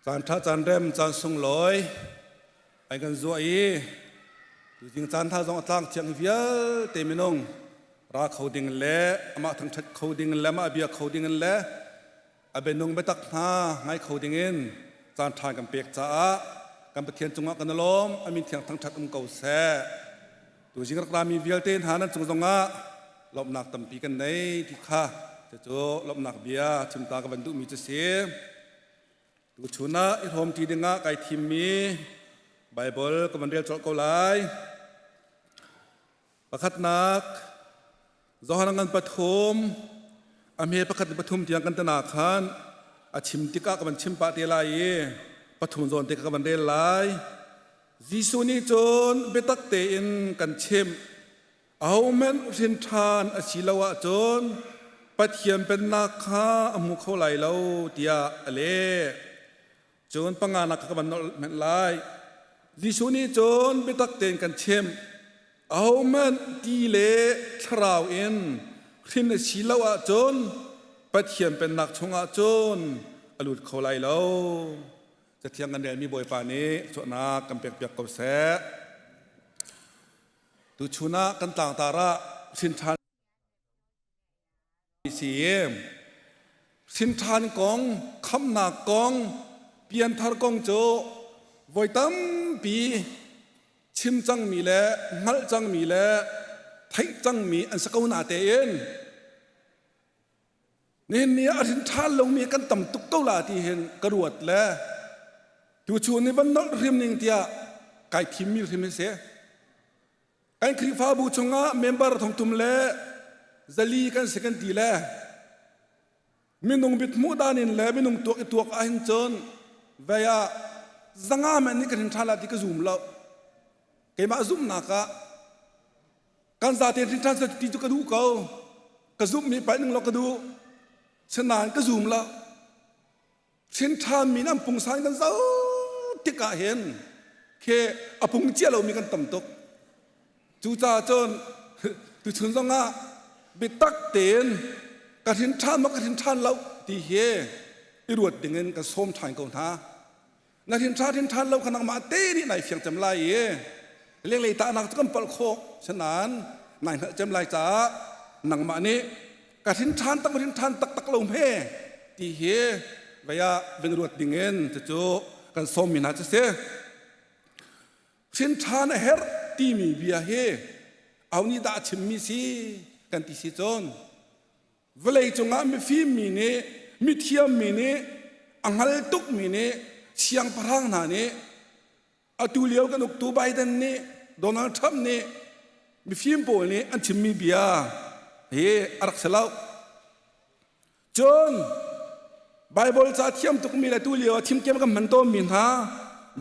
Caan ṭha caan rem caan sunglawi ai kan zuah i tuzing caan tha zong a tlang thiang vialte minung ra kho ding le amah thangṭhat kho ding le amah bia kho ding le a bianung biatak hna ngai kho ding in caan ṭha kan pek caah kan Pathian cungah kan i lawm. A min thiang thangṭhat um ko seh. Tuzing rak rami vialte hna nan cung zongah lawmhnak tampi kan nei ti kha cucu lawmhnak bia chimta ka van duhmi cu si. Tuchun ah i hrawmṭi dingah kai thimmi Baibal ka van rel colh ko lai. Pakhatnak Johan ngan pathum a hme pakhat le pathum tiang kan tana khan a chim tikah ka van chim pah te lai i pathum zawn te ka van rel lai. Jesuh nih cun biatak tein kan chimh ahohmanh hrin ṭhan a si lo ahcun Pathian pennak kha a hmu kho lai lo tiah a leh. Cun panganak kha ka van nolh hmenh lai. Jesuh nih cun biatak tein kan chimh ahohmanh ti le thlarau in hrin a si lo ahcun Pathian pennak chungah cun a lut kho lai lo. Cathiang kan relmi Bawipa nih chuahnak kan pekpiak ko seh. Tuchun ah kan tlangtar ah hrin ṭhan si hrin ṭhan kong, khamnak kong, pianthar kong cu voi tampi chim cangmi le hngalh cangmi le theih cangmi an si ko na tein Nihin ni ah a hrin ṭhan lomi kan tam tuk ko la ti hin ka ruat le tuchun ni van nolh hrim ning tiah kai thimmi hrim hi si. Kan Khrihfabu chungah member thongthum le zali kan si kan ti le minung bit hmuh dan in le minung tuak i tuak ahhin cun vei ah zanga men nih ka hrin ṭhan la ti ka zum lo. Keimah zumhnak ah Kan zate hrin ṭhan ti cu ka duh ko. Ka zumhmi palh ning law ka duh. Sinain ka zum lo. Hrin ṭhanmi an pungsan kan zoh tikah hin khi a pung cia lomi kan tam tuk. Cucaah cun tuchun zongah biatak tein ka hrin ṭhan maw ka hrin ṭhan lo ti hi i ruat dingin kan sawm ṭhan ko hna. Na hrin ṭha hrin ṭhan lo kha nangmah te nih nai fiang cem lai i lenglei tahnak cu kan palh khawh sinain nai hngalh cem lai caah nangmah nih ka hrin ṭhan tak hrin ṭhan taktak lo hme ti hi vei ah vin ruat dingin cucu kan sawmmi hna cu si. Hrin ṭhan a herh timi bia hi aho nih dah a chimmi si kan ti si cun Vawlei cungah mifim mi nih, mithiam mi nih, a hngal tukmi nih, siangpahrang hna nih, atu lio kan uktu Biden nih, Donald Trump nih, mifim pawl nih an chimmi bia hi a rak si lo. Cun Bible ca thiam tukmi le tu lio ah thimkem kan hman tawnmi hna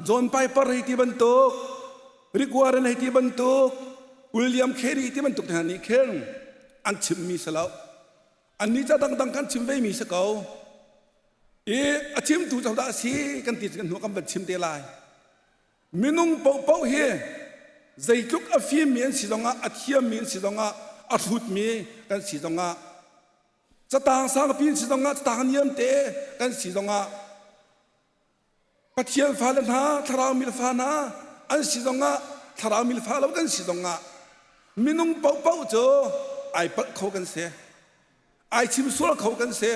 John Piper hei ti bantuk, Rick Warren hei ti bantuk, William Carey ti bantuk hna nih khin an chimmi si lo. Annih ca dangdang kan chim vemi si ko. I a chimtu codah a si kan ti kan hnu kan van chim te lai. Minung paohpaoh hi zeitluk a fimmi an si zongah, a thiammi an si zongah, a hrutmi kan si zongah, catang sangpi an si zongah, catang niam te kan si zongah, Pathian fale hna, thlarau milfa hna an si zongah, thlarau milfa lo kan si zongah minung paohpaoh cu ai palh kho kan si. Ai chim sual kho kan si.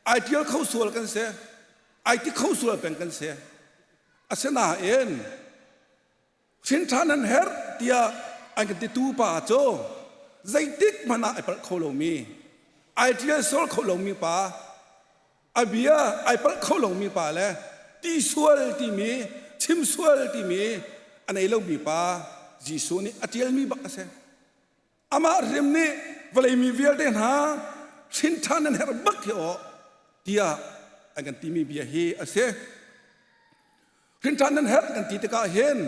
Ai tial kho sual kan si. Ai ti kho sual peng kan si. Asinain hrin ṭhan an herh tiah an kan titu pa cu zeitik hmanh ah ai palh kho lomi ai ṭial sual kho lomi pa a bia ai palh kho lomi pa le ti sual timi chim sual timi a nei lomi pa Jesuh nih a ṭialmi bak a si. Amah hrim nih vawlei mi vialte hna hrin ṭhan nan herh bak hi aw tiah an kan timi bia hi a si. Hrin ṭhan nan herh kan ti tikah hin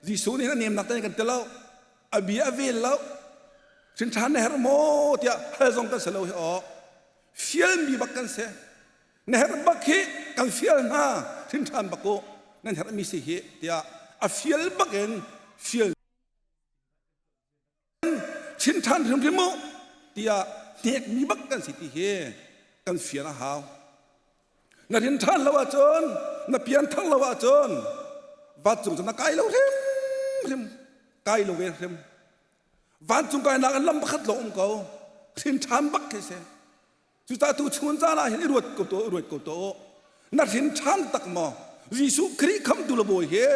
Jesuh nih a nemnak te kan ti lo a bia a vel lo hrin ṭhan na herh maw tiah hal zong kan si lo hi aw fialmi bak kan si na herh bak hi kan fial hna hrin ṭhan bak u nan herhmi si hi tiah a fial bak in fial Chin ṭhan hrimhrim u tiah hnekmi bak kan si ti hi kan fian a hau. Na rin ṭhan lo ahcun, na pian thar lo ahcun vancung cu na kai lo hrimhrim, kai lo ve hrim. Vancung kainak in lam pakhat lawng um ko. Hrin ṭhan bak khi si. Cucaah tu chun caan ah hin i ruat ko tuah, ruat ko tuah. Na hrin ṭhan tak maw? Jesuh Khrih khamtu le bawi hi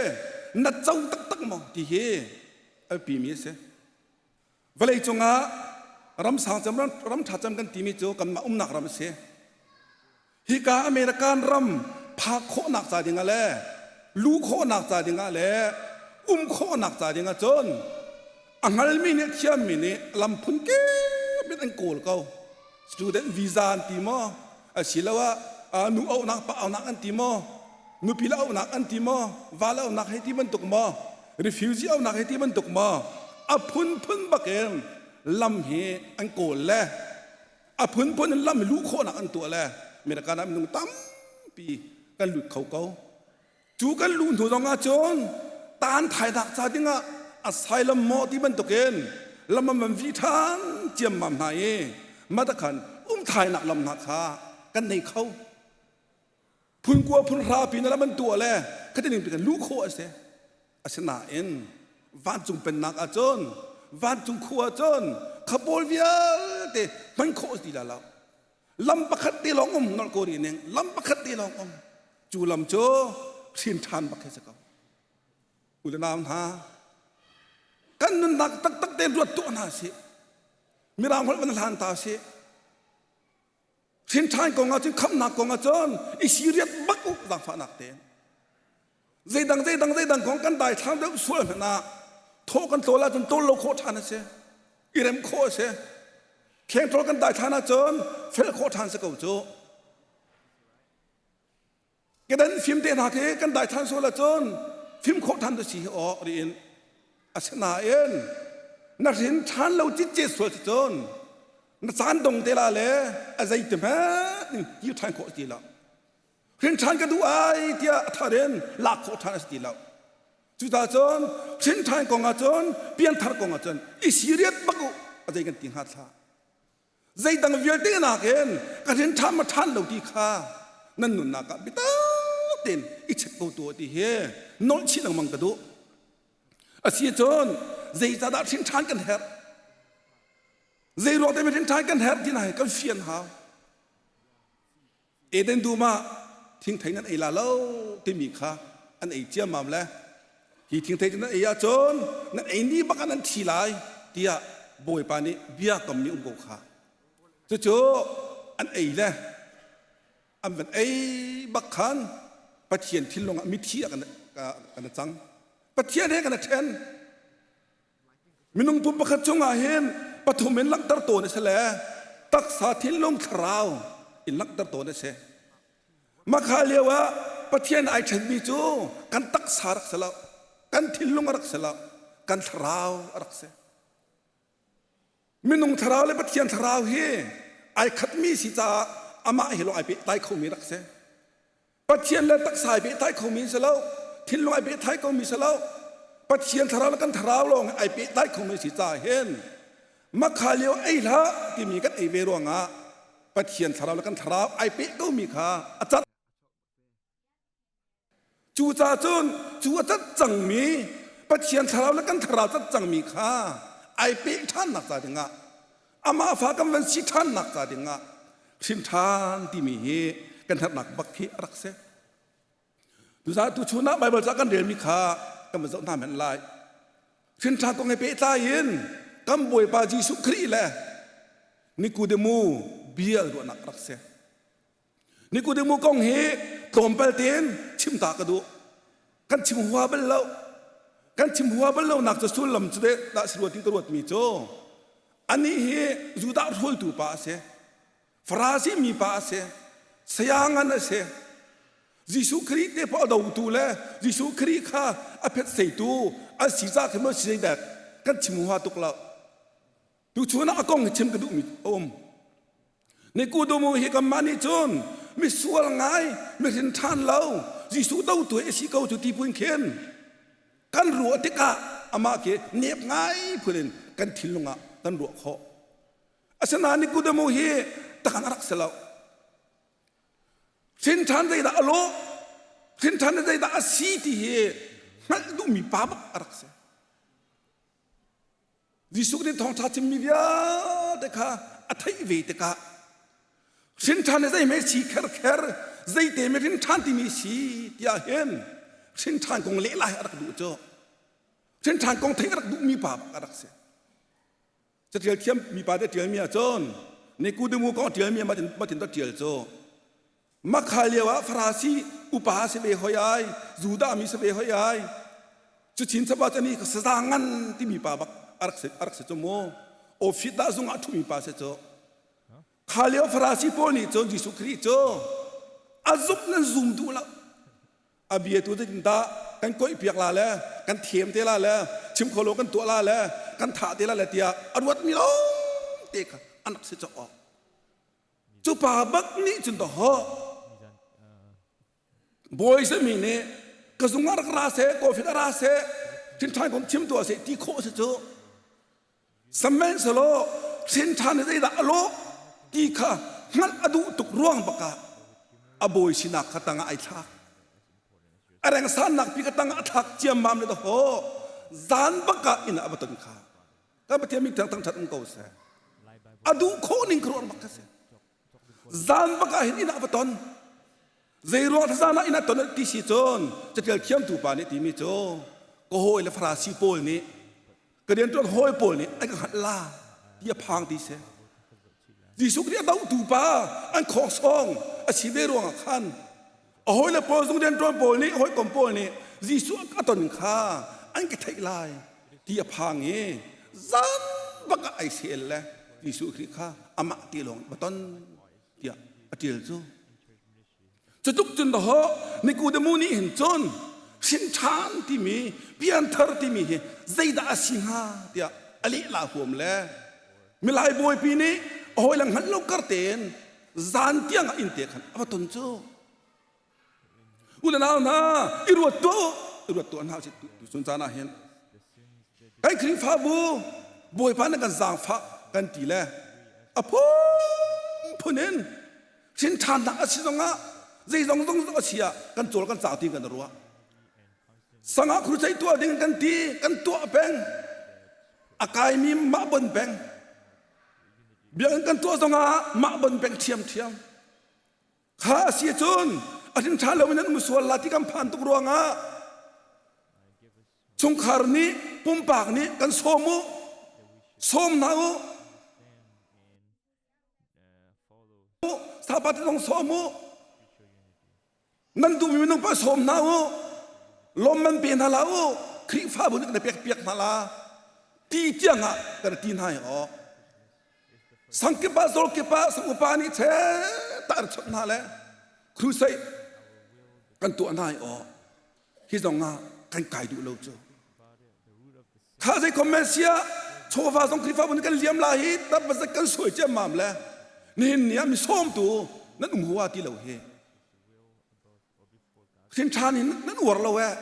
na co taktak maw ti hi a biapimi a si. Vawlei cungah ram sang cem ram ṭha cem kan timi cu kanmah umnak ram a si. Hika American ram phak khawhnak ca dingah le luh khawhnak ca dingah le um khawhnak ca dingah cun a hngalmi nih thiammi nih lam phun kip in an kawl ko. Student visa an ti maw? Asiloah nu auhnak pa auhnak an ti maw? Nupi le auhnak an ti maw? Va le auhnak hei ti bantuk maw? Refugee auhnak hei ti bantuk maw? A phunphun bakin lam hi an kawl le a phunphun in lam luh khawhnak an tuah le America ah minung tampi kan lut kho ko. Cu kan luh hnu zong ah cun taan thainak ca dingah asylum maw ti bantukin lam an van vih ṭhan ciammam hna i matakhan um thainak lam hna kha kan nei kho. Phun kua phun hra pin lam an tuah le khatin in kan luh khawh a si. Asinain vancung pennak ah cun vancung khua cun khapawl vialte hman khawh ti la lo. Lam pakhat te lawng um nolh ko rih ning lam pakhat te lawng um cu lam cu hrin ṭhan bak khi si ko. U le nau hna kan nunnak taktak te ruat tuah hna sih. Mirang holh van hlan ta sih. Hrin ṭhan kong ah cun khamhnak kong ah cun i siriat bak u zaangfahnak tein. Zeidang zeidang zeidang kong kan daithlang deuh sual hmanh ah thawh kan tlawl ahcun tawl lo khawh ṭhan a si. I rem khawh a si. Khengṭawl kan daithlan ahcun fel khawh ṭhan si ko cu. Kedan fim te hna khi kan daithlan sual ahcun fim khawh ṭhan tu si hi aw riin. Asinain na hrin ṭhan lo citcet sual si cun na caan dong te la le a zei ti hmanh in kir ṭhan khawh ti lo. Hrin ṭhan ka duh ai tiah a thar in lak khawh ṭhan a si ti lo. Cucaah cun hrin ṭhan kong ah cun pianthar kong ah cun i serious bak u a zei kan ti hnga thla. Zeidang vialte nakin ka hrin ṭhan ma ṭhan lo ti kha nan nunnak ah biatak tein i check ko tuah ti hi nolh chih lengmang ka duh. Asi cun zeicahdah hrin ṭhan kan herh? Zei ruang te hrin ṭhan kan herh ti na hi kan fian hau. Eden dum ah thingthei nan ei la lo timi kha an ei ciammam le hi thingthei cu nan ei ahcun nan ei ni bak ah nan thi lai tiah Bawipa nih bia kammi um ko kha. Cucu an ei le an van ei bak khan Pathian thinlung ah mithi ah kan cang. Pathian he kan ṭhen. Minung pum pakhat cungah hin pathum in langhter tawn a si le taksa thinlung thlarau in langhter tawn a si. Makha lio ah Pathian ai ṭhenmi cu kan taksa rak si lo, kan thinlung a rak si lo, kan thlarau a rak si. Minung thlarau le Pathian thlarau hi ai khatmi si caah amah hi lawng ai pehtlai khomi rak si. Pathian le taksa ai pehtlai khomi si lo, thinlung ai pehtlai khomi si lo. Pathian thlarau le kan thlarau lawng ai pehtlai khomi si caah hin makha lio ei hlah timi kan ei ve ruangah Pathian thlarau le kan thlarau ai peh komi kha a cat. Cucaah cun cu a cat cangmi Pathian thlarau le kan thlarau cat cangmi kha ai peh ṭhannak ca dingah amah fa kan van si ṭhannak ca dingah hrin ṭhan timi hi kan herhnak bak khi a rak si. Tuza tuchun ah Baibal ca kan relmi kha kan van zoh hna men lai. Hrin ṭhan kong he pehtlai in kan Bawipa Jesuh Khrih le Nikodemu bia ruahnak a rak si. Nikodemu kong hi tlawmpal tein chim ta ka duh. Kan chim hua bal lo. Kan chim hua bal lo nak cu sullam cu deh dah si ruat in ka ruatmi cu anih hi Judah hruaitu pa a si. Farasi mi pa a si. Saya ngan a si. Jesuh Khrih te pa a dotu le Jesuh Khrih kha a phetseitu an si ca khi maw si dek kan chim hua tuk lo. Tuchun ah a kong hi chim ka duhmi a um. Nikodemus hi kanmah nih cun misual ngai, mihrin ṭhan lo, Jesuh dotu hi a si ko cu ti phun khin kan ruah tikah amah khi nep ngai phun in kan thinlung ah kan ruah khawh. Asinain Nikodemus hi takan a rak si lo. Hrinṭhan zeidah a lawh, hrinṭhan zeidah a si ti hi hngalh duhmi pa bak a rak si. Jesuh nih thawngṭha chimmi vialte kha a theih ve tikah hrinṭhan hi zeihme si kherkher zeite mi hrinṭhan timi si tiah hin hrinṭhan kong lehla hi a rak duh cu. Hrinṭhan kong theih a rak duhmi pa bak a rak si. Caṭial thiam mipa te ṭialmi ahcun Nikodemu kong ṭialmi ah matin ta ṭial cu Makha lio ah Farasi upa si ve hoi ai Judah mi si ve hoi ai cu chin chapa cu ni saza ngan timi pa bak a rak si a rak si cu mu ofit dah zung ah ṭhumi pa si cu kha lio Farasi pawl nih cun Jesuh Khrih cu a zumh nan zum duh lo A bia tu zeitindah kan koih piak la le kan them te la le chim kho lo kan tuah la le kan thah te la le tiah a ruatmi lawng te kha an rak si cawk awk. Cu pa bak nih cun dawh bawi sami nih ka zung ah rak ra seh kawfit a ra seh thinṭhan kong chim tuah seh ti khawh si cu Sihmanhsehlaw hrin ṭhan hi zeidah a lawh ti kha hngalh a duh tuk ruang bakah a bawi sinak kha tangah ai thlak. A rengsannak pi kha tangah a thlak ciammam le dahawh zan bakah inn ah a va ton kha. Kan Pathian min thiang thangṭhat um ko seh. A duh khawh ning ka ruah bak kha si. Zan bakah hin inn ah a va ton. Zei ruang zan ah inn ah ton ti si cun catial thiamtu pa nih timi cu ka hawi le Farasi pawl nih ka rianṭuan hawi pawl nih an ka hngalh la ti a phang ti si. Jesuh Khrih a dohtu pa an khawngsawng a si ve ruangah khan a hawile pawl zung rianṭuan pawl nih hawikom pawl nih Jesuh a ton kha an ka theih lai ti a phang i zan bak ah ai sel le Jesuh Khrih kha amah ti lawng va ton tiah a ṭial cu. Cutluk cun dahawh Nikodemu nih hin cun hrin ṭhan timi pianthar timi hi zeidah a si hnga tiah a lehla huam le milai bawipi nih a hawile hngalh lo kar tein zan tiang ah innte khan a va ton cu. U le nau hna i ruat tuah u i ruat tuah hna usih tuchun caan ah hin kan Khrihfabu Bawipa nih kan zaangfah kan ti le a phunphun in Hrin ṭhannak a si zongah zeizong zong a si ah kan cawl kan cang ti kan ruah. Sangah crusade tuah ding kan ti kan tuah peng. A kaimi mah bon peng. Biakinn kan tuah zongah mah bon peng ṭhiamṭhiam. Kha a si cun a hrin ṭha loin an um sual la ti kan phan tuk ruangah chungkhar nih pumpak nih kan sawm u sawm hna u Sabbath zong sawm u. Nan duhmi minung pa sawm hna u. Lawmman pe hna la u. Khrihfabu nih kan pek piak hna la. Ti tiang ah kan ti hna hi aw. Sangkip ah zawlkip ah sang upa nih che ta an chawnh hna le crusade kan tuah hna hi aw. Hi zong ah kan kai duh lo cu. Kha zei comment sia chawva zong Khrihfabu nih kan liam la hi tat bazat kan suai ciammam le nihin ni ah mi sawmtu nan um hua ti lo hi. Hrin ṭhan in nan uar lo eh.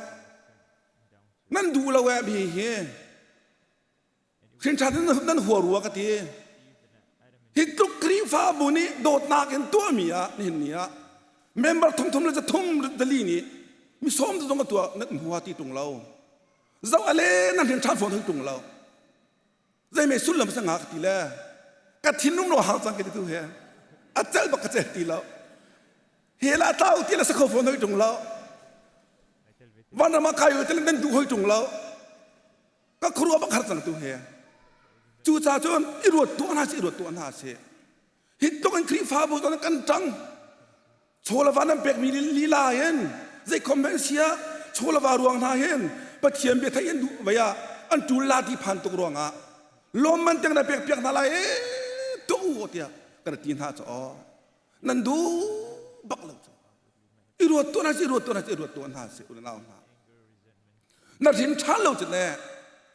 Nan duh lo eh mi hi. Hrinṭhan in nan hua rua ka ti. Hi tluk Khrihfabu nih dawtnak in tuahmi ah nihin ni ah member thongthum le zathum dali nih mi sawm zong a tuah nan hua ti ṭung lo. Zoh ale nan hrinṭhan fawn hoi ṭung lo. Zeimei sullam sa nga ka ti le ka thinlung lo hang cang ka ti tu he a cel bak ka cel ti lo. He la tlau ti le sa kho fawn hoi ṭung lo. Vanram ah kai u ti le nan duh hoi ṭung lo. Ka khuaruah bak har cang tu he. Cucaah cun i ruat tuah hna sih, i ruat tuah hna sih. Hi tluk in Khrihfabu zong kan ṭang. Chawlava nan pekmi lila hin zei khom hmanh sia chawlava ruang hna hin Pathian bia theih an duh vei ah an ṭul la ti phan tuk ruangah lawmman tiang na pek piak hna lai e tuah u tiah kan ti hna cu aw nan duh bak lo cu i ruat tuah hna sih i ruat tuah hna sih i ruat tuah hna sih u nau hna na rin ṭhan lo cu ne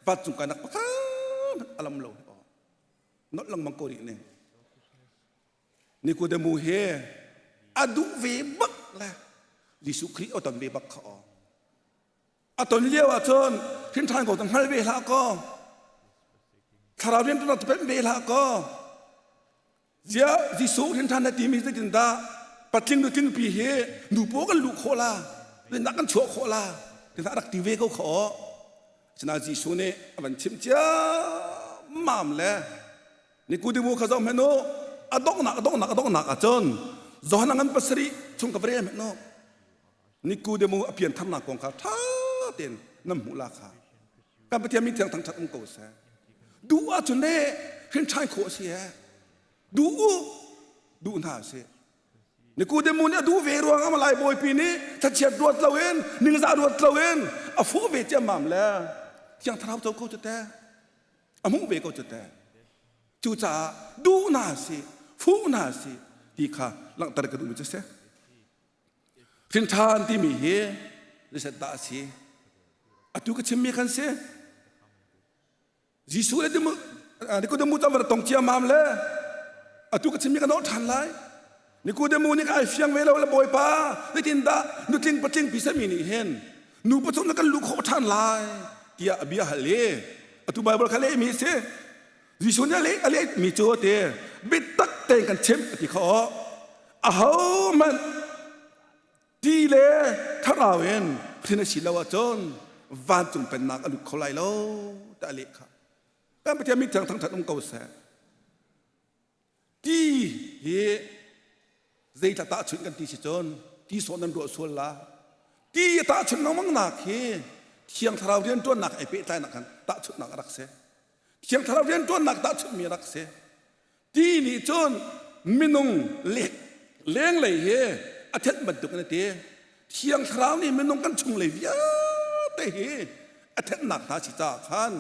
vancung kainak pakhat a lam lo nolh lengmang ko rih ning Nikodemu he a duh ve bak le Jesuh Khrih a ton ve bak kha aw a ton lio ah cun hrin ṭhan ko hngal ve hlah kaw thlarau rian ṭuan pem ve hlah kaw Ziah Jesuh hrin ṭhan na timi zeitindah? Patling nutling pi hi nu paw kan luh khawh la, rinnak kan chuah khawh la, tina rak ti ve ko kha aw. Asinain Jesuh nih a van chimh ciammam le Nikodemu kha zoh hmanh u, a donghnak a donghnak a donghnak ahcun Johan a ngan pasarih chung ka va rel hmanh u. Nikodemu a piantharnak kong kha ṭha tein nan hmuh la kha. Kan Pathian min thiang thangṭhat um ko seh. Duh ahcun le hrin ṭhan khawh a si he. Duh u, duh hna sih. Nikodemu nih a duh ve ruang ah Malai bawipi nih thlachiat ruat loin ningzah ruat loin a fuh ve ciammam le Thiang Thlarau co ko cu teh a hmuh ve ko cu teh cucaah duh hna sih fuh hna sih ti kha langhter ka duhmi cu si hrinṭhan timi hi zeiset dah a si atu ka chimmi khan si Jesuh le Nikodemu cu an va tong ciammam le atu ka chimmi ka nawh ṭhan lai. Nikodemu nih ai fiang ve lo le Bawipa zeitindah nutling patling pi sami nih hin nu pathum na kan luh khawh ṭhan lai tiah a bia hal i atu Baibal kha lehmi a si. Jesuh nih a leh a lehmi cu a ti biatak tein kan chimh a ti kha aw ahohmanh Ti le thlarau in hrin a si lo ahcun vancung pennak a lut kho lai lo tiah a leh kha. Kan Pathian min thiang thangṭhat um ko seh. Ti hi zeitla tahchunh kan ti si cun ti sawh nan ruah sual la. Ti a tahchunh lengmang nak hi Thiang Thlarau rianṭuannak ai pehtlainak khan tahchunhnak a rak si. Thiang Thlarau rianṭuannak tahchunhmi a rak si. Ti nih cun minung lenglei hi a thenh bantuk in a ti. Thiang Thlarau nih minung kan chunglei vialte hi a thenhnak hna si caah khan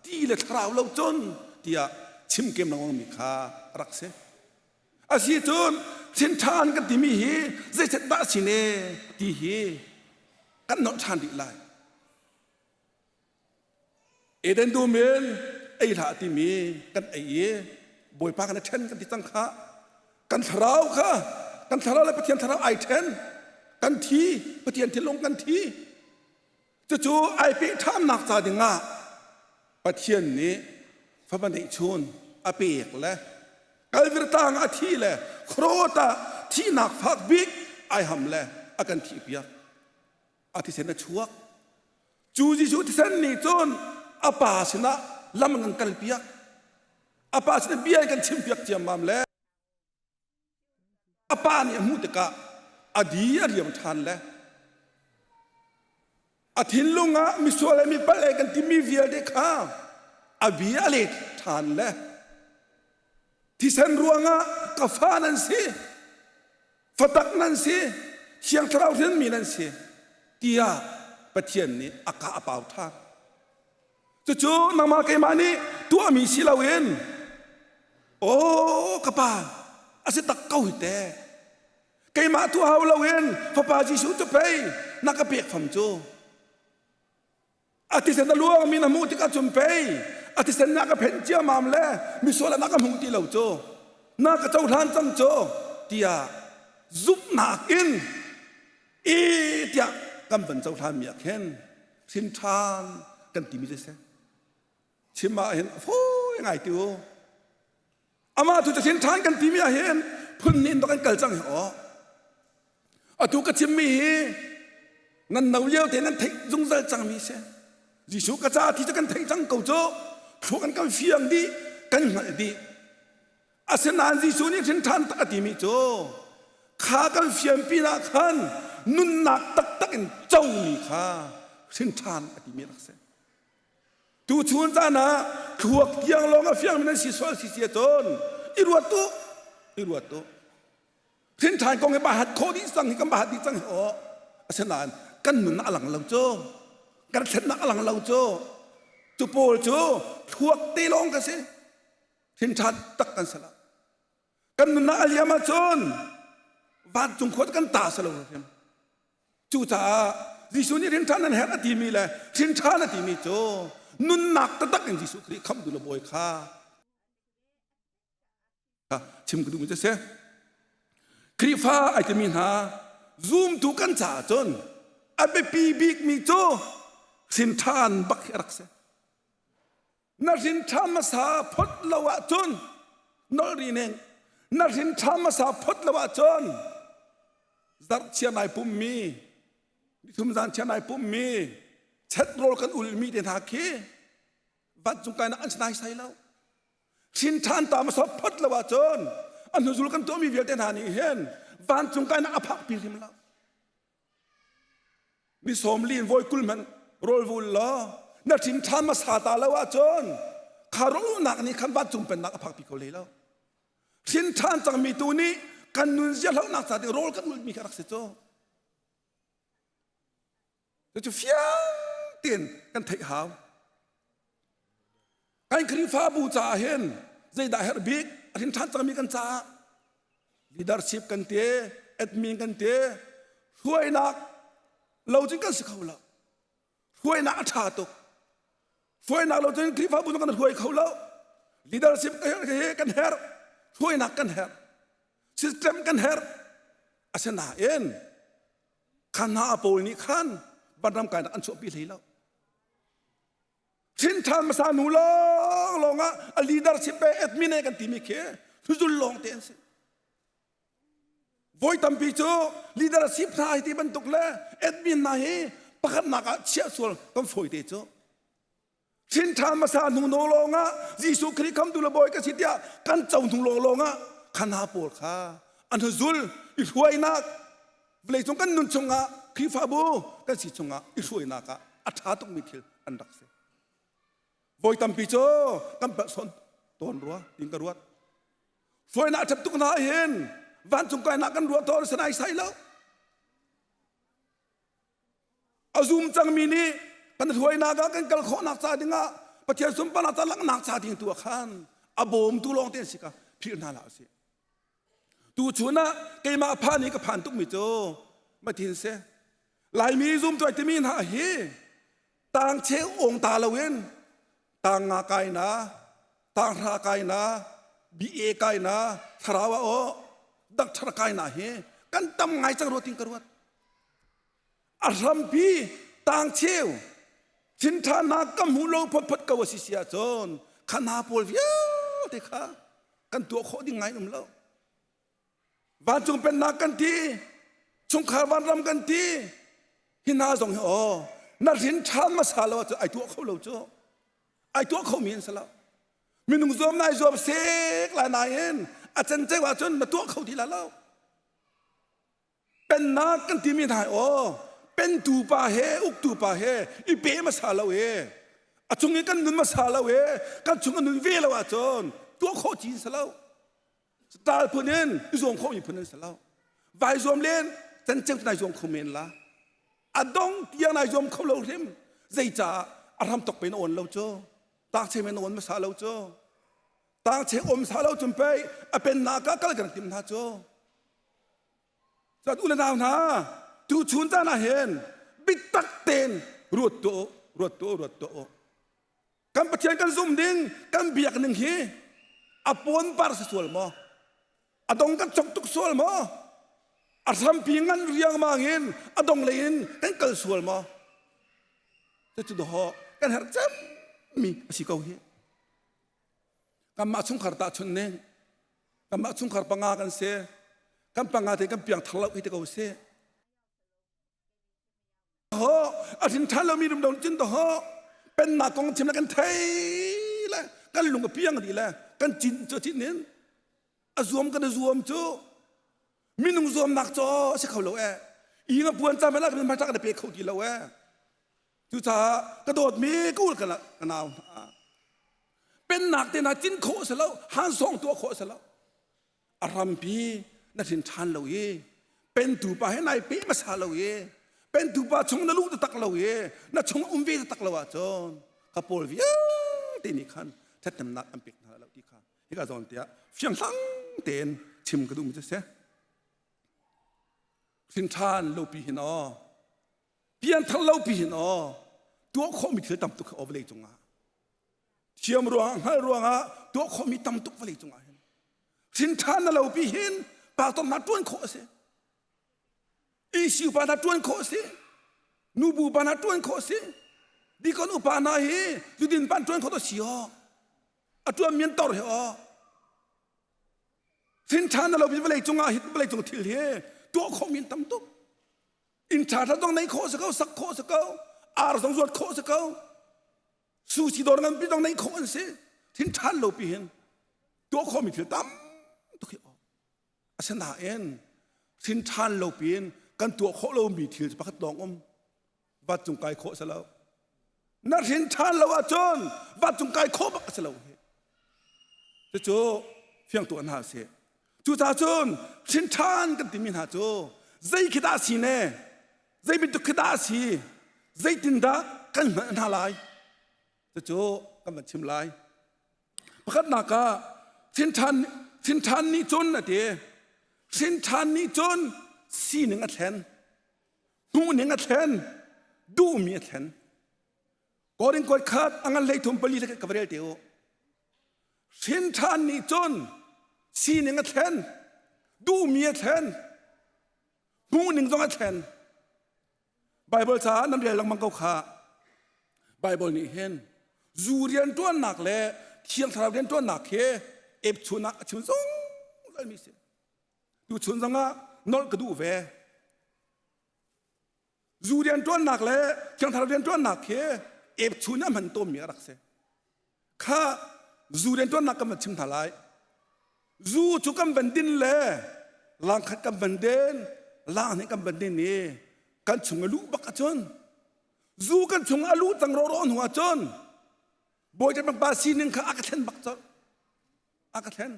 ti le thlarau lo cun tiah chimkem lengmang mi kha a rak si. A si cun thin ṭhan kan timi hi zeiset dah a si ne ti hi kan nolh ṭhan rih lai. Eden dum in ei hlah timi kan ei i Bawipa kan i ṭhen kan ti cang kha kan thlarau kha kan thlarau le Pathian thlarau ai ṭhen kan thi Pathian thinlung kan thi cucu ai peh ṭhannak ca dingah Pathian nih fapa neihchun a pek le Kalvir tlang a thi le Khrot ah thihnak fak bik ai ham le a kan thihpiak a thisen a chuak Cu Jesuh thisen nih cun a pa sinah lam an kan kalpiak. A pa sinah bia in kan chimpiak ciammam le a pa nih a hmuh tikah a di a riam ṭhan le a thinlung ah misual le mi palh e kan timi vialte kha a bia a let ṭhan le thisen ruangah ka fa nan si fatak nan si thiang thlarau hrinmi nan si tiah Pathian nih a ka a pau ṭhan cucu nangmah keimah nih tuahmi si loin aw ka pa a si tak ko hi te keimah tuah hau loin fapa Jesuh cu pei na ka pek fam cu A thisen a luangmi na hmuh tikah cun pei a thisen na ka phenh ciamam le misual ah na ka hmuh ti lo cu na ka cohlan cang cu tiah zumhnak in i tiah kan van cohlanmi ah khin hrin ṭhan kan timi cu si chim ah hin fawi ngai ti u Amah tu cu ṭhan kan timi ah hin phun nih in kan kal cang hi aw. Atu ka chimmi hi nan no lio te nan theih zungzal cangmi si. Jesuh ka ca thi cu kan theih cang ko cu. Thluak kan kan fiang dih, kan hngalh dih. Asinain Jesuh nih hrin ṭhan tak a timi cu kha kan fian pinah khan nunnak taktak in comi kha hrin ṭhan a timi rak si. Tuchun caan ah thluak tiang lawng a fiangmi nan si sual si sia cun i ruat u i ruat u Hrinṭhan kong hi bahat khawh dih cang hi kan bahat dih cang hi aw asinain kan nun a lang lo cu kan thlennak a lang lo cu cu pawl cu thluak te lawng ka si hrinṭhan tak kan si lo kan nunnak a liam ahcun vancung khua kan ta si lo hrim Cucaah Jesuh nih rinṭhan nan herh a timi le rinṭhan a timi cu nunnak taktak in Jesuh Khrih khamhtu le bawi kha chim ka duhmi cu a si. Khrihfa ai timi hna zumtu kan caah cun a biapi bikmi cu hrinṭhan bak hi a rak si. Na hrinṭha hmasa phot lo ahcun nolh rih ning na hrinṭha hmasa phot lo ahcun. Zarh chia nai pummi, nithum zan chia nai pummi, chet rawl kan ulmi te hna khi vancung kainak an si naisai lo. Hrin ṭhan ta hmasa phot lo ahcun a hnuzul kan tuahmi vialte hna nih hin vancung kainak a phakpi hrim lo. Ni sawm li in voi 20 hmanh rawl vul law na hrin ṭhan hmasa ta lo ahcun kha rawlulhnak nih khan vancung pennak a phakpi kho hlei lo. Hrin ṭhan cangmi tu nih kan nunzia hlohnak ca ding rawl kan ulhmi kha rak si cu. Cucu fiang tein kan theih hau. Kan Khrihfabu caah hin zeidah herh bik a hrin ṭhan cangmi kan caah leadership kan ti, admin kan ti, hruainak lo cun kan si kho lo. Hruainak a ṭha tuk. Hruainak lo cun Khrihfabu kan hruai kho lo. Leadership kan herh, hruainak kan herh, system kan herh. Asinain kha hna pawl nih khan vanram kainak an chuahpi hlei lo. Hrin ṭhan hmasa hnu lawnglawng ah a leadership he admin he kan timi khi hnuzul lawng te an si. Voi tampi cu leadership hna hi ti bantuk le admin hna hi pakhatnak ah chiah sual kan fawi te cu. Hrin ṭhan hmasa hnu no lawng ah Jesuh Khrih khamtu le bawi ka si tiah kan co hnu lawnglawng ah kha hna pawl kha an hnuzul i hruainak vawleicung kan nun chungah Khrihfabu kan si chungah i hruainak ah a ṭha tukmi thil an rak si. Voi tampi cu kan palh sawn tawn rua tin ka ruat. Hruainak a ṭhat tuk hna hin vancung kainak kan ruah tawn sanai sai lo. A zum cangmi nih kan hruainak ah kan kal khawhnak ca dingah Pathian sunparnak ca langhnak ca ding tu ah khan a bawmtu lawng te an si ka philh hna hlah usih. Tuchun ah keimah phan i ka phan tukmi cu mathin si. Laimi zumtuai timi hna hi tang cheu ong ta loin tang nga kai na, tang hra kai na, BA kai na, thlarau ah aw, doctor kai na hi kan tam ngai cang rua ting ka ruat. A hrampi tang cheu thinṭhanak ka hmuh lo photphot ko a si si ahcun kha hna pawl vialte kha kan tuah khawh ding ngai um lo. Vancung pennak kan ti, chungkhar vanram kan ti, hi hna zong hi aw na hrin ṭhan hmasa lo ahcun ai tuah kho lo cu. Ai tuah khomi an si lo. Minung zuam nai zuam sek lai nain a cenceu ahcun na tuah kho ti la lo. Pennak kan timi hna aw pentu pa he uktu pa he i pe hmasa lo e a chung i kan nun hmasa lo e kan chung a nun ve lo ahcun tuah khawh ci si lo tal phun in i zuam khawh mi phun an si lo vai zuam len canceu nai zuam kho men la a dong tiang nai zuam kho lo hrim zeicaah a ram tok pe na on lo cu tak che men na on hmasa lo cu tang che om sa lo cun pei a pennak ah kal kan tim hna cu Cun u le nau hna, tuchun caan ah hin biatak tein ruat tuah u, ruat tuah u, ruat tuah u. Kan Pathian kan zum ding, kan biak ning hi a pawn par si sual maw? A dong kan chok tuk sual maw? A hrampi ngan riangmang in a dong lei in kan kal sual maw? Cucu dawh kan herh cemmi a si ko hi. Kanmah chungkhar tahchunh ning kanmah chungkhar panga kan si kan panga te kan piang thar lo hi te ko si ho a hrin than lomi rum dong cin to ho pennak kong chim le kan thei le kan lung a piang dih le kan cin cu cin in a zuam kan a zuam cu minung zuamnak caw a si kho lo e i nga puan ca mela kan hmai kan pe kho ti lo e Cucaah ka dawtmi ka ul ka nau hna pennak te hna cin khawh si lo hansawng tuah khawh si lo a rampi na hrin ṭhan lo i pentu pa he nai pe hmasa lo i pentu pa chung na luh taktak lo i na chung um ve taktak lo ahcun ka pawl vialte nih khan ṭhathnemnak an pek hna lo ti kha hika zawn tiah fianghlang tein chim ka duhmi cu si hrin ṭhan lo pi hin aw Pianthar lo pi hin aw tuah khawhmi thil tam tuk aw vawlei cungah thiam ruangah hngal ruangah tuah khawhmi tam tuk vawlei cungah hin hrin ṭhan na lo pi hin pastor hna ṭuan khawh a si ECU pa hna ṭuan khawh a si nubu pa hna ṭuan khawh a si dikon upa hna hi zudin pan ṭuan khawh a si aw a ṭuan mian tor he aw Thin ṭha na lo vawlei cungah hi vawlei cung thil hi Tuah khawhmi an tam tuk. Inn ṭha ṭha zong nei khawh si ko, sak khawh si ko, ar zong zuat khawh si ko. Sushi dawr nganpi zong neih khawh an si. Thin ṭhan lo pi hin tuah khawhmi thil tam tuk hi Asinain hrin ṭhan lo piin kan tuah khawh lomi thil cu pakhat lawng um. Vancung kai khawh si lo. Na hrin ṭhan lo ahcun vancung kai khawh bak a si lo. Cucu fiang tuah hna sih. Cucaah cun hrin ṭhan kan timi hna cu zei khi dah si ne? Zei bantuk khi dah a si? Zeitindah kan hngalh hna lai? Cucu kan van chim lai. Pakhatnak ah hrin ṭhan nih cun a ti. Hrin ṭhan nih cun sining a thlen, hmuhning a thlen, duhmi a thlen. Korin kuat khat a ngan 33 pali le ka va rel te u. Hrin ṭhan nih cun sining a thlen, duhmi a thlen, hmuhning zong a thlen. Baibal caah nan rel lengmang ko kha. Baibal nih hin zu rianṭuannak le Thiang Thlarau rianṭuannak hi epchun ah a chim zungzal mi si. Tuchun zongah nolh ka duh ve. Zu rianṭuannak le Thiang Thlarau rianṭuannak hi epchun a hman tawnmi a rak si. Kha zu rianṭuannak kan van chim hna lai. Zu cu kan van din le langkhat kan van den, lang nih kan van din i kan chung a luh bak ahcun zu kan chung a luh cang rawraw hnu ahcun Bawipa pa sining kha a ka thlen bak colh. A ka thlen.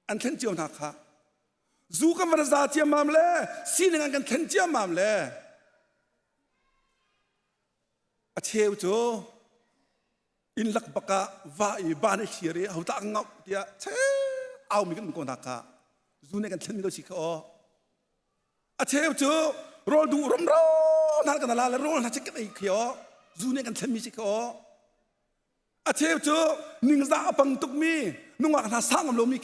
An thlen cio hna kha. Zu kan van za ciammam le sining an kan thlen ciammam le A cheu cu inn lak bak ah va i van i thlir i ho tah ka ngauh tiah cheu aumi kan um ko hna kha zu nih kan thlenmi lo si kha aw. A cheu cu rawl duh rumro hna kan la le rawl hna chik kan ei khi aw zu nih kan thlenmi si kha aw. A cheu cu ningzah a pang tukmi nungak hna sang ngam lomi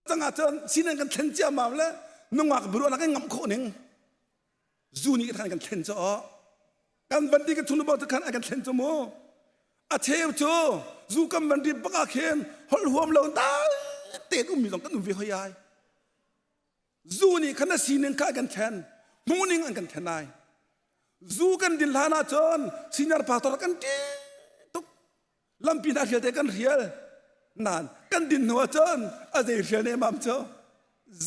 cang ahcun sinan kan thlen ciammam le nungak biaruahnak kan ngamh khawh ning zu nih khan kan thlen cu kan van ti kan chung bo khan an kan thlen cu mu a cheu cu zu kan van ri bak ah khin holh huam lo dai tein ummi zong kan um ve hoi ai zu nih khan a sining kha an kan thlen hmuhning an kan thlen ai zu kan din hlan ahcun senior pastor kan ṭih tuk lampi hna hrial te kan hrial nain kan din hnu ahcun a zei hrial ne mam cu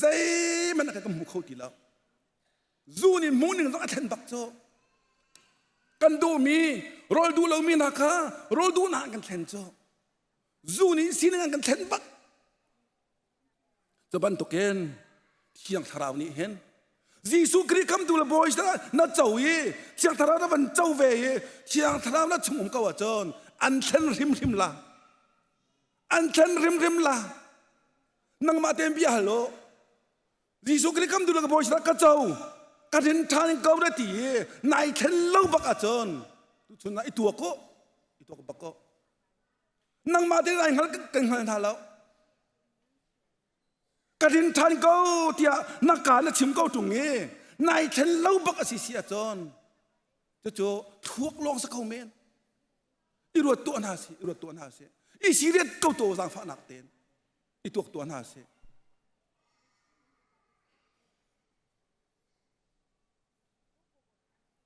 zeihmanh kan hmu kho ti lo zu nih hmuh ning zong a thlen bak cu kan duhmi rawl duh lomi hna kha rawl duhnak an kan thlen cu zu nih sining an kan thlen bak Cu bantukin Thiang Thlarau nih hin Jesuh Khrih khamtu le Bawi na co i Thiang Thlarau na van co ve i Thiang Thlarau na chung um ko ahcun an thlen hrimhrim la. An thlen hrimhrim la. Nangmah tein bia hal u. Jesuh Khrih khamtu le Bawi ka co ka rin ṭhan ko na ti i nai thlen lo bak ahcun tuchun ah i tuak u i tuak bak ko. Nangmah tein ai hngal kan hngal hna lo. Ka rin ṭhan ko tiah na ka na chim ko ṭung i nai thlen lo bak a si si ahcun cucu thluak lawng si ko men. I ruat tuah hna si, i ruat tuah hna si. I serious ko to zaangfahnak tein i tuak tuah hna si.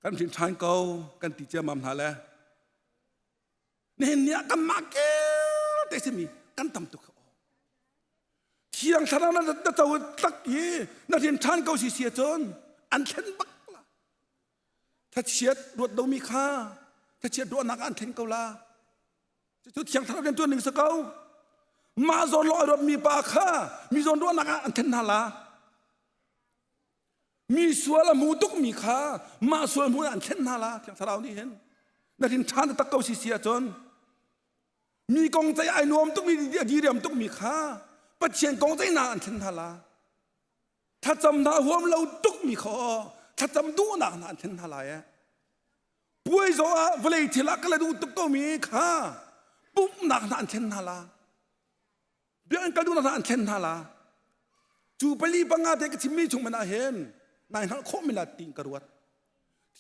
Kan hrin ṭhan ko kan ti ciammam hna le Nihin ni ah kanmah kel te simi kan tam tuk. Thiang thlarau na na co tak i na rian ṭhan ko si si ahcun an thlen bak la. Thachiat ruat lomi kha thachiat ruahnak ah an thlen ko la. Cucu thiang thlarau rian ṭuan ning si ko. Mah zawn lawng a ruatmi pa kha mi zawn ruahnak ah an thlen hna la. Mi sual a hmu tukmi kha mah sual hmu ah an thlen hna la Thiang Thlarau nih hin na rin ṭhan tak ko si si ahcun mi kong ceih ai nuam tukmi a diriam tukmi kha Pathian kong ceihnak an thlen hna la thlacam hna huam lo tukmi kha thlacam duhnak hna an thlen hna lai eh puai zawh ah vawlei thil ah ka la duh tuk komi kha pumhnak hna an thlen hna la Biakinn kal duhnak hna an thlen hna la. Cu pali panga te ka chimmi chung man ah hin nai hngalh khawh mi la tiin ka ruat.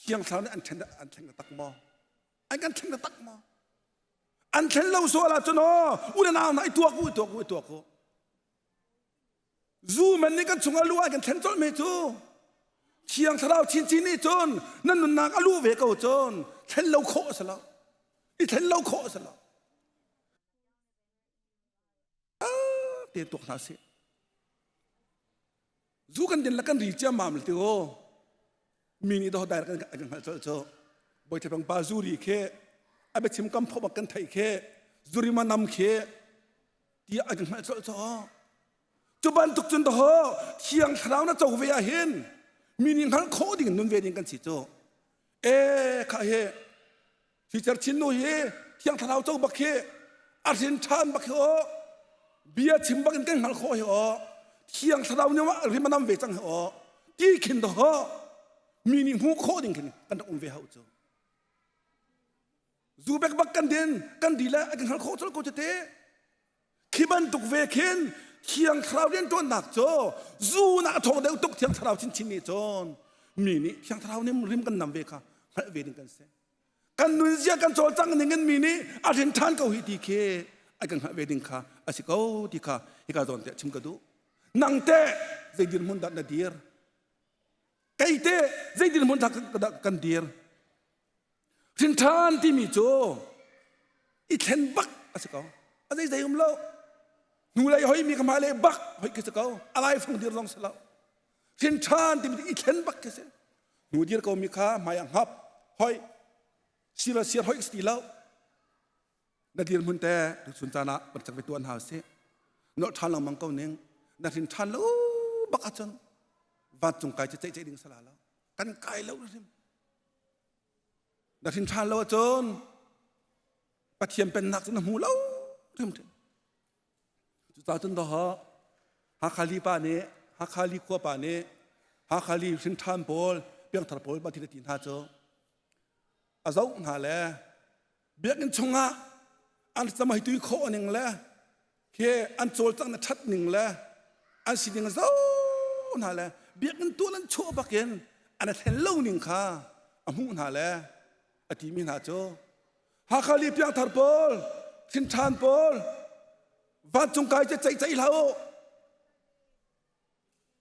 Thiang Thlarau nih an thlen an thlen tak maw? An kan thlen tak maw? An thlen lo sual ahcun aw u le nau hna i tuak u i tuak u i tuak u. Zu man nih kan chungah lu ai kan thlen colh me cu. Thiang Thlarau chinchin nih cun nan nunnak a luh ve ko cun thlen lo khawh a si lo. I thlen lo khawh a si lo. Te tuak hna sih. Zu kan din le kan ri ciammam le ti o. Mi nih doh dai kan kan hngalh colh cu. Bawi Thlapang pa zu ri khi a biachim kam pho bak kan theih khi zuri ma nam khi tiah an kan hngalh colh cu. Cu bantuk cun daho thiang thlarau na co ve ah hin mi nih hngalh khawh ding nun ve ding kan si cu. E kha hi Sicer chin nu hi thiang thlarau co bak hi a hrin ṭhan bak hi aw bia chim bak in kan hngalh khawh hi aw thiang thlarau nih rim a nam ve cang hi aw ti khin daho mi nih hmuh khawh ding khin kan rak um ve hau cu. Zu bek bak kan din kan di le a kan hngalh khawh colh ko tete. Khi bantuk ve khin Thiang Thlarau rianṭuannak cu zu nak a ṭhawng deuh tuk Thiang Thlarau chinchin nih cun mi nih Thiang Thlarau nih rim kan nam ve kha hngalh ve ding kan si. Kan nunzia kan cawlcangh ning in mi nih a rin ṭhan ko hi ti khi a kan hngalh ve ding kha a si ko ti kha hika zawn te chim ka duh. Nang teh zei dirhmun dah na dir? Kei teh zei dirhmun dah kan dir? Hrinṭhan timi cu i thlen bak a si ko. A zei zei um lo. Hnulei hoi mi ka hmailei bak hoi khi si ko. A lai fung dir zong si lo. Hrinṭhan timi i thlen bak khi si. Hnu dir ko mi kha hmai ah hngap hoi sir sir hoi si ti lo. Na dirhmun te tuchun caan ah kan cak ve tuan hna sih. Nolh ṭhan lengmang ko ning. Na hrin ṭhan lo bak ahcun vancung kai cu ceih ceih ding sala lo. Kan kai lo hrim. Na hrin ṭhan lo ahcun Pathian pennak cu na hmu lo hrimhrim. Cucaah cun dawh Hakha li pa nih Hakha li khua pa nih Hakha li hrin ṭhan pawl piangthar pawl ba thil a ti hna cu a zoh hna le biakinn chungah an camai tui khawh ning le khi an cawlcangh na ṭhat ning le an sining zo hna le biakinn tual an chuah bakin an thlen lo ning kha a hmuh hna le a timi hna cu Hakha li piangthar pawl thinṭhan pawl vancung kai cu ceih ceih hlah u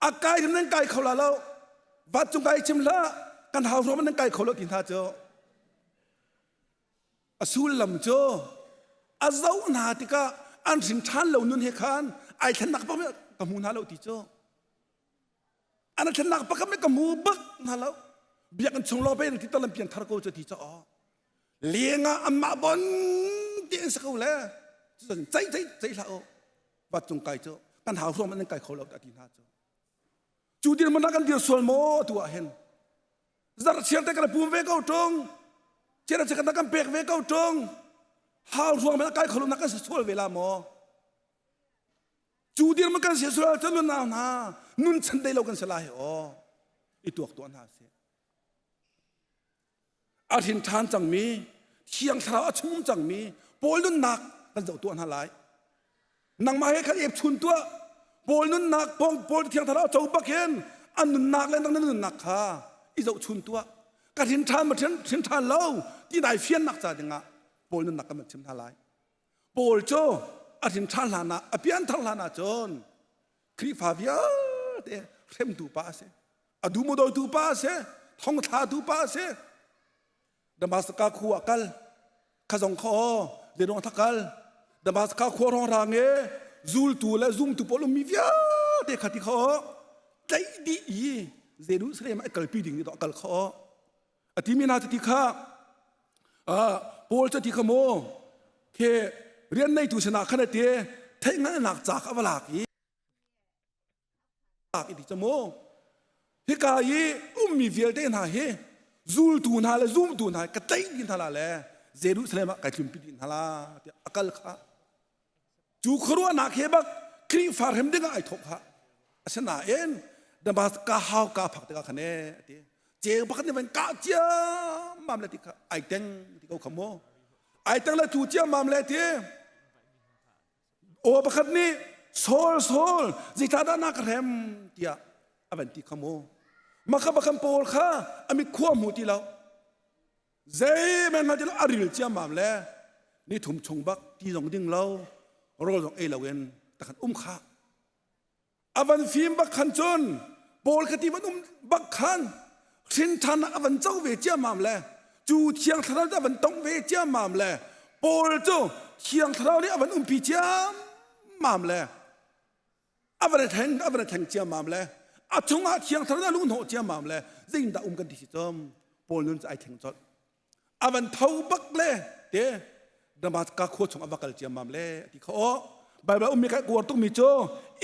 a kai hrim nan kai kho la lo vancung kai chim hlah kan hau ruam nan kai kho lo ti hna cu A sullam cu a zoh hna tikah an hrin ṭhan lo nun he khan ai thlennak bak ka hmu hna lo ti cu. An thlennak bak ka hmu bak hna lo. Biakinn chung lawng pe ti talam pian thar ko cu ti cu leng ah anmah bon ti an si ko le cun ceih ceih ceih hlah u vat cung kai cu kan hau hruam an kai kho lo ti hna cu cu dirhmun ah kan dir sual maw tu ah hin zarhchiar te kan pum ve ko ṭung chiara chiar kan pek ve ko ṭung hau ruang men kai kholo na kan sual ve la maw cu dir ma kan si sual cun nun nau hna nun chan dei lo kan si lai aw i tuak tuah hna sih a hrin ṭhan cangmi thiang thlarau a chung cangmi Paul nunnak kan zoh tuah hna lai nangmah he khan ep chun tuah Paul nunnak Paul thiang thlarau co bak hin an nunnak le nang na nunnak kha i zoh chun tuah ka hrin ṭhan ma hrin ṭhan lo ti dai fiannak ca dingah Paul nunnak kan chim hna lai Paul cu a hrin ṭhan hlan ah a pianthar hlan ah cun Khrihfa vialte hremtu pa a si a duhmudawitu pa a si thongthlatu pa a si Damascus khua kal khazong kha aw zeidong tha kal Damascus khua rong rang e zultu le zumtu pawl ummi vialte kha ti kha aw tlaih dih i Jerusalem ah kalpi ding ni kal kha aw a timi hna ti kha Paul cu ti kha maw ke rian neitu sinah khan a ti theihhngalhnak ca kha va lak i i ti mu hika i ummi vialte hna hi zultu hna le zumtu hna ka tlaih dih hna la le Jerusalem ah kai tlunpi dih hna la tiah a kal kha cu khuaruahnak he bak Khrihfa hrem ding ah ai thawk kha asinain Damascus hau ka phak tikah khan e ati ceu pakhat nih van kah ciammam le ti kha ai teng ti ko kha mu ai teng le tu ciammam le ti Aw pakhat nih Saul Saul zeicahdah na ka hrem tiah a van ti kha mu. Maka bakam pawl kha a mit khua hmu ti lo. Zeihmanh hngal ti lo a ril ciammam le ni thum chung bak ti zong ding lo rawl zong ei loin takhan um kha. A van fim bak khan cun Paul kha ti van um bak khan hrinṭhan a van co ve ciammam le cu Thiang Thlarau cu a van tong ve ciammam le Paul cu Thiang Thlarau nih a van umpi ciammam le a van thleng a van thleng ciammam le a chungah Thiang Thlarau nih a luh hnawh ciammam le zeitindah um kan ti si cun Paul nun cu ai thleng colh. A van tho bak le te Damascus khua chung a va kal ciammam le ti kha aw. Bible ummi kai kuar tukmi cu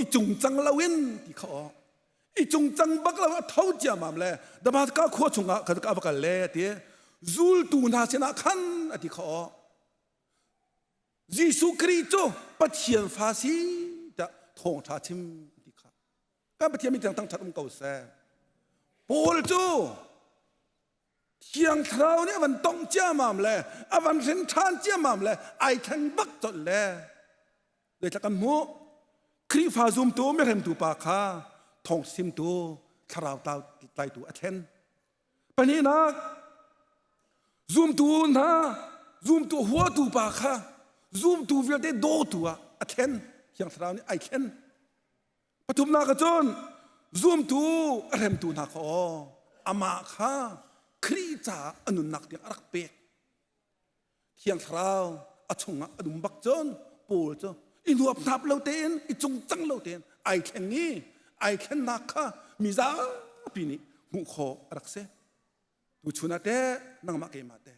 i cungcang loin ti kha aw. I cungcang bak lo a tho ciammam le Damascus khua chungah kha a va kal le ti zultu hna sinah khan a ti kha aw. Jesuh Khrih cu Pathian fa si tiah thawngṭha chim ti kha. Kan Pathian min tiang thangṭhat um ko seh. Paul cu Thiang Thlarau nih a van tongh ciamam le a van hrin ṭhan ciamam le ai thleng bak colh le zeithla kan hmuh Khrihfa zumtu mihremtu pa kha thawng simtu thlarau tlaitu a thlen. Pahnihnak zumtu hna zumtu huatu pa kha zumtu vialte dawtu ah a thlen. Thiang Thlarau nih ai thlen. Pathumnak ah cun zumtu a hremtu hna kha aw amah kha Khrih caah a nunnak tiang a rak pek. Thiang Thlarau a chungah a um bak cun Paul cu i nuaphnap lo tein i cungcang lo tein ai thleng i ai thlennak kha mi zapi nih hmuh khawh a rak si. Tuchun ah teh nangmah keimah teh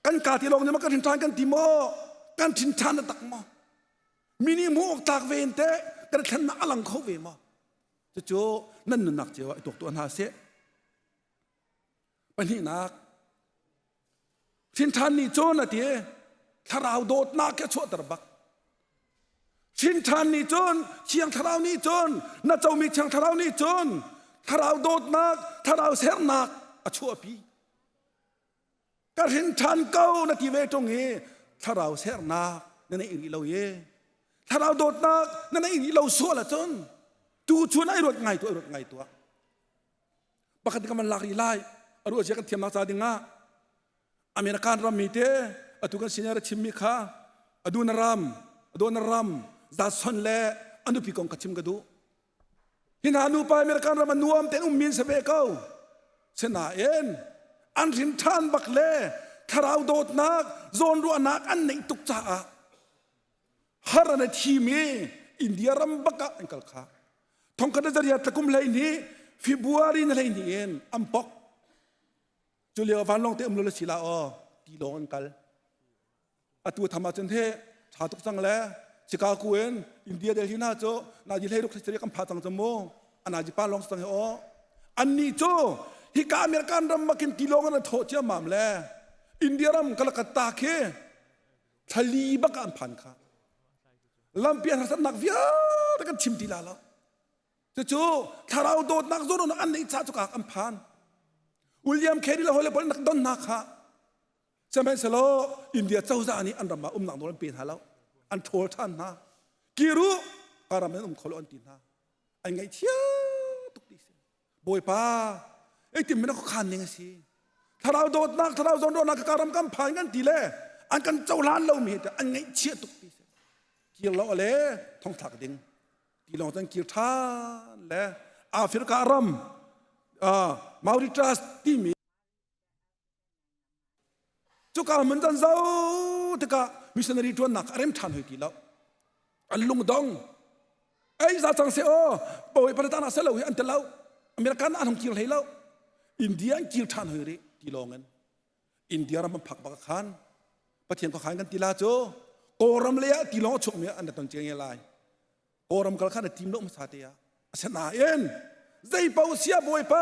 kan ka ti lawng nih ma kan ṭhin kan ti maw kan ṭhin ṭhan tak maw mi nih hmuh awk tlak ve in teh kan thlennak a lang kho ve maw cucu nan nunnak cio ah i tuak tuah hna seh pahnihnak ṭhin ṭhan nih cun a ti thlarau dawtnak khi a chuahter bak Hrin ṭhan nih cun Thiang Thlarau nih cun na comi Thiang Thlarau nih cun thlarau dawtnak thlarau sernak a chuahpi ka hrin ṭhan ko na ti ve ṭung i thlarau sernak na neih rih lo i thlarau dawtnak na neih rih lo sual ahcun tu chun ai ruat ngai tuah ai ruat ngai tuah pakhat ka man lak rih lai a ruah zia kan thiamnak ca dingah American ram mi te atu kan senior a chimmi kha aduna ram adona ram Jason le a nupi kong ka chim ka duh Hi hna nupa American ram a nuam tein ummi an si ve ko. Sinain an hrin ṭhan bak le thlarau dawtnak zawnruahnak an neih tuk caah har an i thim i India ram bak ah an kal kha. Thongkhat le zariat tlakum 12 February na 12 in an pok. Cu lio vanlawng te um lo le si la aw ti lawng an kal. Atu tham ahcun he ṭha tuk cang le Chicago in India Delhi hna cu nazi hlei ruk hlei kan pha cang cu mu anazi pa lawng cang hi aw annih cu hika American ram makin tilawng an thawh ciammam le India ram Calcutta khi thlali bak an phan kha lampi an harsatnak vialte kan chim ti la lo cucu thlarau dawtnak zawn an neih ca cu ka an phan William Carey le hawile pawl nak don hna kha Sihmanhsehlaw India cozah nih an ram ah umnak nawl an pe hna lo. An ṭhawl ṭhan hna. Kir u, ka ram in um kho lo an ti hna. An ngaihchia tuk ti si. Bawipa, eitim min a khuakhan ning a si. Thlarau dawtnak, thlarau zawnruahnak ka ram kan phan kan ti le an kan cohlan lomi hi an ngaihchia tuk ti si. Kir lo le thongthlak ding. Tilawng cun kir ṭhan le Africa ram uh, Mauritius timi Cuka hmun can zo tikah missionary ṭuannak a rem ṭhan hoi ti lo. An lungdong. Ei za cang se aw, bawi paratana se lo hi an ti lo. American an hung kir hlei lo. India an kir ṭhan hoi rih ti lawng in. India ram an phak bak khan Pathian khuakhan kan ti la cu Kawlram lei ah tilawng a chuakmi an ra ton cia lai. Kawlram kal kha na tim lo hmasa te ah. Asinain zei paoh sia Bawipa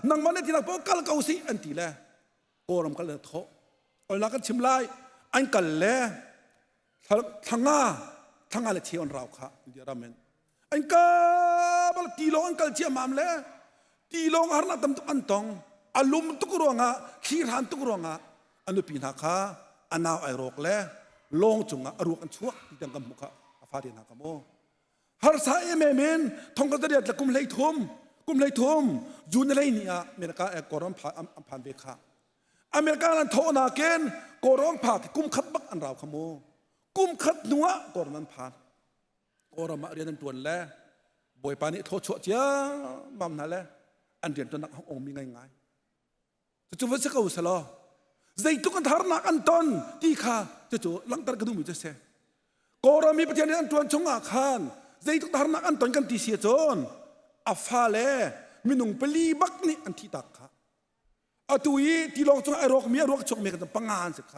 nangmah na tinak paoh kal ko si an ti le Kawlram kal na thawh. Olnak kan chim lai an kal le thlanga thlanga le cheu an rau kha India ram in an kal bal tilawng an kal ciammam le tilawng harnak tam tuk an tong a lum tuk ruangah thli hran tuk ruangah a nupi hna kha a nau ai rawk le lawng cungah a ruak an chuak ti tiang kan hmuh kha a fate hna kha mu harsa emem in thong ka zariat le kum hlei thum kum hlei thum june lei ni ah America e koram pha an phan ve kha America an thawh nakin koram pha kum khat bak an rau kha mu kum khat hnu ah koram an phan Kawlram ah rian an ṭuan le Bawipa nih thawchuah ciammam hna le an rianṭuannak a hung ongmi ngaingai. Cucu va si ko selaw zeitluk an harnak an ton ti kha cucu langhter ka duhmi cu a si. Kawlram mi Pathian nih an ṭuan chungah khan zeitluk harnak an ton kan ti si ahcun a fale minung pali bak nih an thihtak kha. Atu i tilawng cung ai rawkmi a ruak chuakmi kan panga an si kha.